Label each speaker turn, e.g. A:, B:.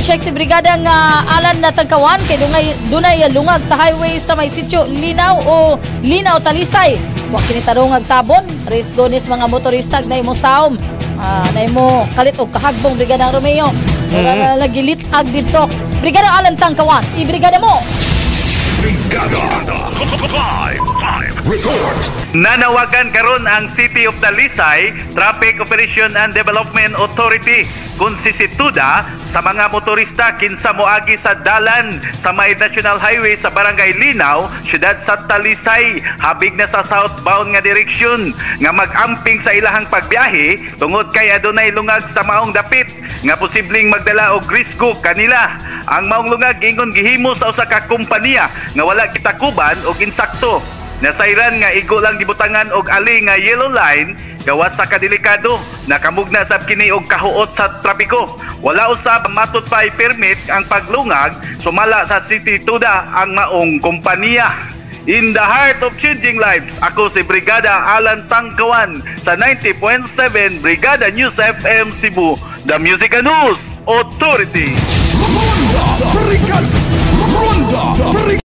A: I-check si Brigada nga Alan na Tangkawan kay dunay lungag sa highway sa may sitio Linaw o Linaw Talisay. Wa kini tarong tabon, risgo nis mga motorista na imo saom. Na imo kalit og kahagbong, Brigada Romeo. Mm. Nagilit-ag didto. Brigada Alan Tangkawan, ibrigada mo.
B: Brigada Live Live Report.
C: Nanawagan karon ang City of Talisay Traffic Operation and Development Authority kung Sisituda sa mga motorista kinsa moagi sa dalan sa may National Highway sa Barangay Linaw, siyudad sa Talisay, habig na sa southbound nga direksyon nga mag-amping sa ilahang pagbiyahe tungod kay adunay lungag sa maong dapit nga posibleng magdala og risgo kanila. Ang maong lungag ingon gihimo sa usa ka kompanya nga wala gitakuban og insakto. Nasayran nga igo lang gibutangan og ali nga yellow line gawas sa kadelikado. Nakamugna sab kini og kahuot sa trapiko. Wala usab matud pa permit ang paglungag, sumala sa City Tuda ang maong kompanya. In the heart of changing lives, ako si Brigada Alan Tangkawan sa 90.7 Brigada News FM Cebu, the Music and News Authority.
B: Ronda Brigada. Ronda Brigada.